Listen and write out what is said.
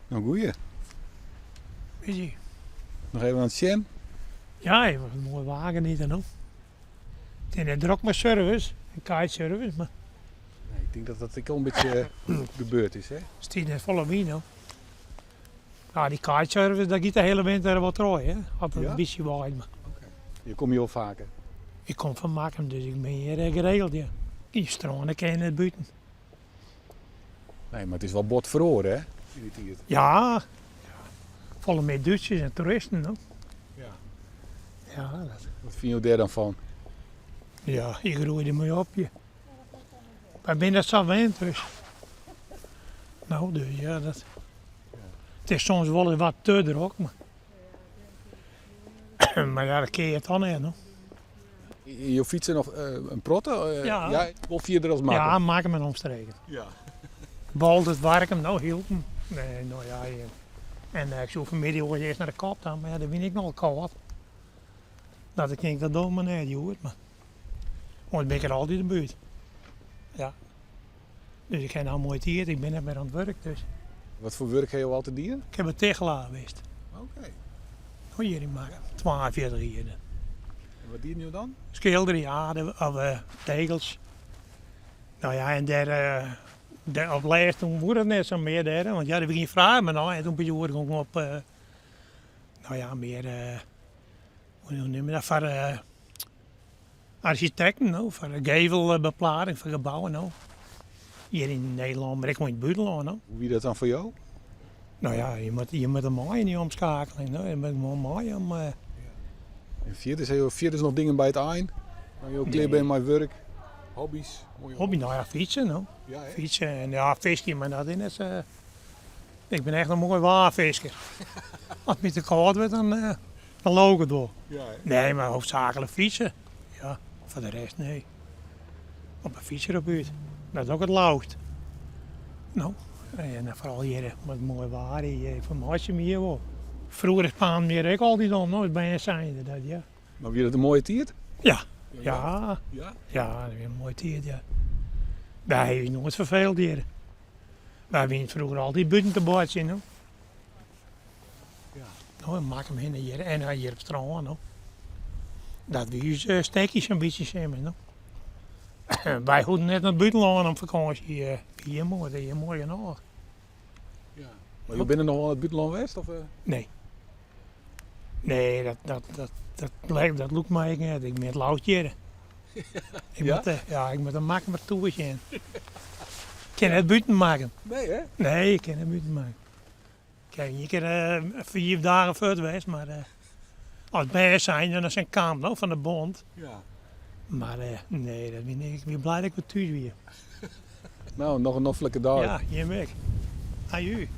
No goeie. Middei. Noch even oan it sjen? Ja, even in moai waar geniete no. It is net drok mei service en kitesurfers, mar. Nee, ik tink dat dat ek al in bytsje gebeurd is, hè? Stiet net folle wyn no. Ja, dy kitesurfers, dat giet de hiele winter wol troch, hè? As it in bytsje waait. Mar. Je komme hjir wol faker? Ik kom fan Makkum, dus ik bin hjir geregeld, ja. Yn strân, dêr kin je net bûten. Nee, mar it is wol bot feroare, hè, yn dy tiid? Ja, folle mear Dútsers en toeristen, no. Ja. Ja, dat. Wat fine jo dêr dan fan? Ja, ik groei der mei op, ja. Wy binne dat sa wend, dus. No, dus ja, dat. It is soms wolris wat te drok, mar. Mar ja, dat kinne je toch net, no. Jo fytse noch in protte? Ja. Ja, wol fierder as Makkum? Ja, Makkum en omstreken. Ja. Boalsert, Warkum, no Hylpen. Nee, no ja, en ik soe fanmiddei oars earst nei de kop ta, mar ja, dêr wie ik nochal kâld. Dat ik tink, dat doch ik mar net hjoed, mar oars bin ik der altyd yn 'e buert. Ja. Dus ik ha no in moaie tiid, ik bin net mear oan it wurk, dus. Wat foar wurk ha jo altyd dien? Ik ha by Tichelaar west. Oké. No hjir yn Makkum, 42 jier. En wat dienen jo dan? Skilderje, ja, of tegels. No ja, en dêr, dêr op lêst toen woe dat net sa mear dêr, want ja, der wie gjin fraach mear nei. En toen bin ik oergongen op, no ja, mear, hoe neame je dat, foar Arsjitekten, no, foar de gevelbeplading fan gebouwen, no. Hjir yn Nederlân, mar ek wol yn it bûtenlân, no. Hoe wie dat dan foar jo? No ja, je moatte, je moatte mei yn dy omskakeling, no. Je moatte gewoan mei om. En fierders, ha jo fierders noch dingen by it ein? No jo klear binne mei wurk, hobbys? Hobby, no ja, fytsen, no. Ja, hè? Fytsen en ja, fiskje, mar dat is net sa. Ik bin echt in moai waarfisker. As it my te kâld wurdt, dan. Dan leau ik it wol. Nee, mar hoofdzakelijk fytsen. Ja, foar de rest nee. Op 'e fyts derop út. Dat is ek it leukst. No, en foaral hjir mei it moaie waar, ik fermeitsje my hjir wol. Froeger spaanden we hjir ek altyd om, no, as bern zijnde, dat ja. Mar wie dat in moaie tiid? Ja, ja. Ja, dat wie in moaie tiid, ja. Wy hawwe ús noait ferfeeld hjir. Wy wienen froeger altyd bûten te boartsjen, no. No, en Makkum hinne hjir en hjir op it strân, no. Dat wie ús stekje sa'n bytsje simmers, no. Wy hoegden net nei it bûtenlân om fakânsje, wie hjir moai, it is hjir moai genôch. Ja. Mar jo binne noch wol nei it bûtenlân west? Of? Nee. Nee, dat, dat, dat, dat, dat lûkt my ek net. Ik bin it leafst hjir. Ik Ja? moat, ja, ik moat in Makkumer toer sjen. Ik kin net bûten Makkum. Nee, hè? Nee, ik kin net bûten Makkum. Ik ha ien kear fiif dagen fuort west, mar as bern zijnde dan sa'n kamp no fan de bond. Ja. Mar nee, dat wie niks. Ik wie blij dat ik wer thús wie. No, noch in noflike dei. Ja, jim ek. Aju.